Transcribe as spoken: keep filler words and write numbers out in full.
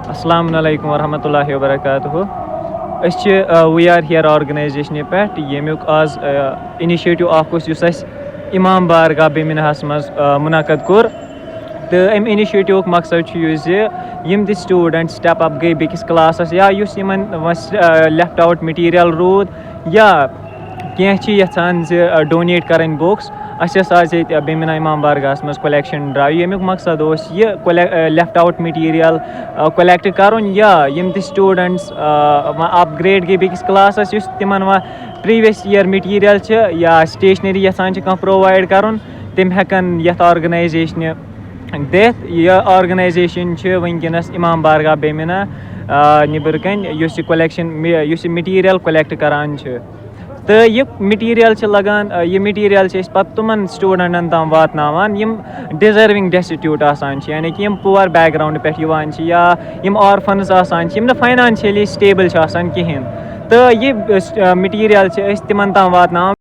السلام علیکم ورحمۃ اللہ وبرکاتہ۔ أسۍ چھِ وی آر ہیئر آرگنائزیشنہِ پٮ۪ٹھ، ییٚمیُک آز انیشیٹو اکھ اوس، یُس اَسہِ امام بارگاہ بیمناہَس منٛز آ، منعقد کوٚر۔ تہٕ اَمہِ انیشیٹوُک مقصد چھُ یہِ زِ یِم تہِ سٹوٗڈنٛٹ سٹیپ اپ گٔے بیٚکِس کلاسَس، یا یُس یِمن وۄنۍ لیفٹ آوُٹ مٹیٖریل روٗد، یا کینٛہہ چھِ یَژھان زِ ڈونیٹ کَرٕنۍ بُکٕس، اَسہِ ٲس آز ییٚتہِ بیمنا امام بارگاہَس منٛز کلیکشن ڈرایو، ییٚمیُک مقصد اوس یہِ لیفٹ آوُٹ مٹیٖریل کلیکٹ کَرُن، یا یِم تہِ سٹوٗڈنٛٹس وۄنۍ اپ گریڈ گٔے بیٚکِس کلاسَس، یُس تِمن وۄنۍ پریویس ییر مٹیٖریل چھِ یا سٹیشنری یَژھان چھِ کانٛہہ پرووایڈ کَرُن، تِم ہٮ۪کَن یَتھ آرگنایزیشنہِ دِتھ۔ یہِ آرگنایزیشن چھِ وٕنکیٚنَس امام بارگاہ بیمنا آ، نیٚبرٕ کَنۍ، یُس یہِ کلیکشن، یُس یہِ مٹیٖریل کلیکٹ کران چھِ۔ تہٕ یہِ مٹیٖریل چھِ لگان، آ، یہِ مٹیٖریل چھِ أسۍ پتہٕ تِمن سٹوٗڈنٹن تام واتناوان، یِم ڈِزٔرونگ ڈیسٹِٹیوٗٹ آسان چھِ، یعنی کہِ یِم پُور بیک گراؤنڈ پٮ۪ٹھ یِوان چھِ، یا یِم آرفنز آسان چھِ، یِم نہٕ فاینانشلی سٹیبل چھِ آسان کِہینۍ۔ تہٕ یہِ، آ، مٹیٖریل چھِ أسۍ تِمن تام واتناوان۔